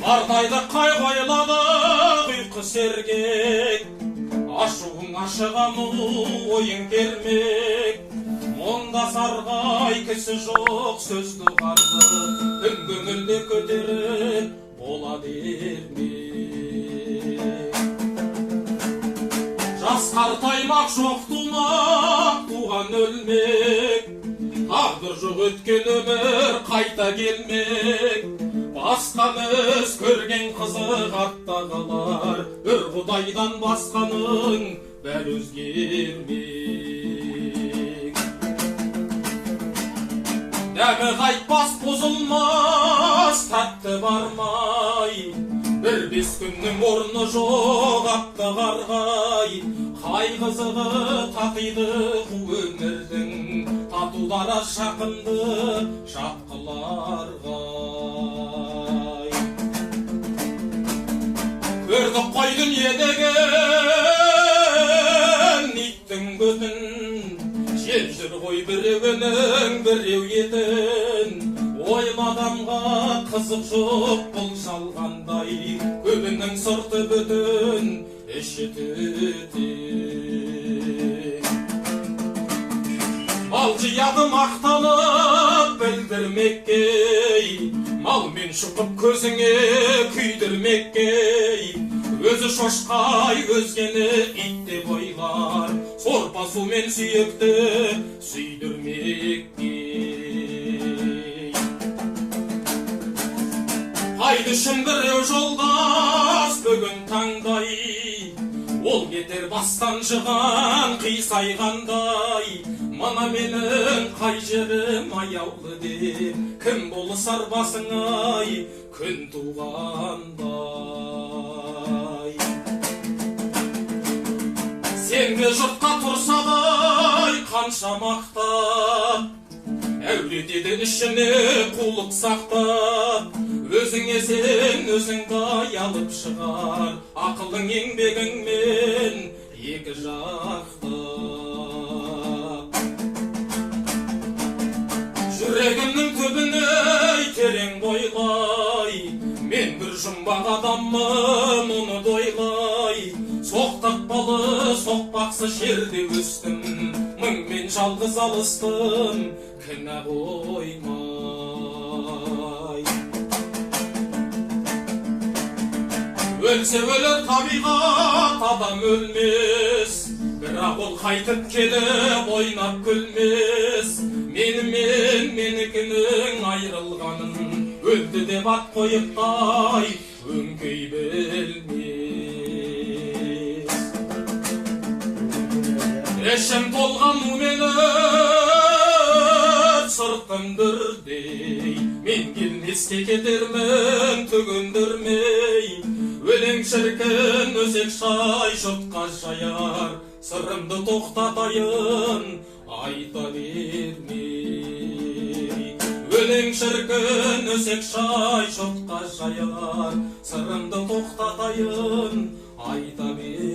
Қартайдық, қайғы ойладық, ұйқы сергек. Ашуың ашығану, ойың кермек. Мұнда сарғай кісі жоқ, сөзді ұғарды. Кім көңілде көтеріп болады ермек. Жас қартаймақ, жоқ тумақ, туған өлмек. Тағдыр жоқ, өткен өмір қайта келмек. Басқамыз көрген қызық артта қалар. Бір Құдайдан басқаның бәрі өзгермек. Дәмі қайтпас, бұзылмас тәтті бармай. Бір бес күннің орны жоқ атты қарғай. Қай қызығы татиды қу өмірдің, татулары жақынды жат қыларғай. Көрдік қой дүниедегі иттің көтін, жеп жүр ғой біреуінің біреу етін. Ойын адамға қызық жоқ бұл жалғандай, көбінің сырты бүтін, іші түтін. Мал жияды мақтанып білдірмекке, малмен шұқып көзіңе күйдірмекке. Өзі шошқай, өзгені ит деп ойлар, сорпа сумен сүйекті сүйдірмекке. Қайды үшін біреу жолдас бүгін таңдай, ол кетер бастан жыған қисайғандай. Мына менің қай жерім аяулы деп, кім болысар басыңай күн туғандай. Сенбе жұртқа тұрсадай қанша мақтап, әуретеді ішіне қулық сақтап. Өзіңе сен, өзіңді алып шығар, ақылың еңбегіңмен екі жақтап. Жүрегімнің түбіне терең бойлай, мен бір жұмбақ адаммын, оны дойлай. Соқтықпалы, соқпақсы жерде өстім, мыңмен жалғыз алыстым, кінә қоймай. Өлсе өлер табиғат, адам өлмес, бірақ ол қайтып келіп ойнап күлмес. Менімен менікінің айырылғанын өлді деп ат қойыптай өңкей білмес. Ішім толған у менің, сыртым дүрдей, мен келмеске кетермін түк өндірмей. Өлең шіркін өсек шай жұртқа жаяр, сырымды тоқтатайын айта бермей. Өлең шіркін өсек шай жұртқа жаяр, сырымды тоқтатайын айта бермей.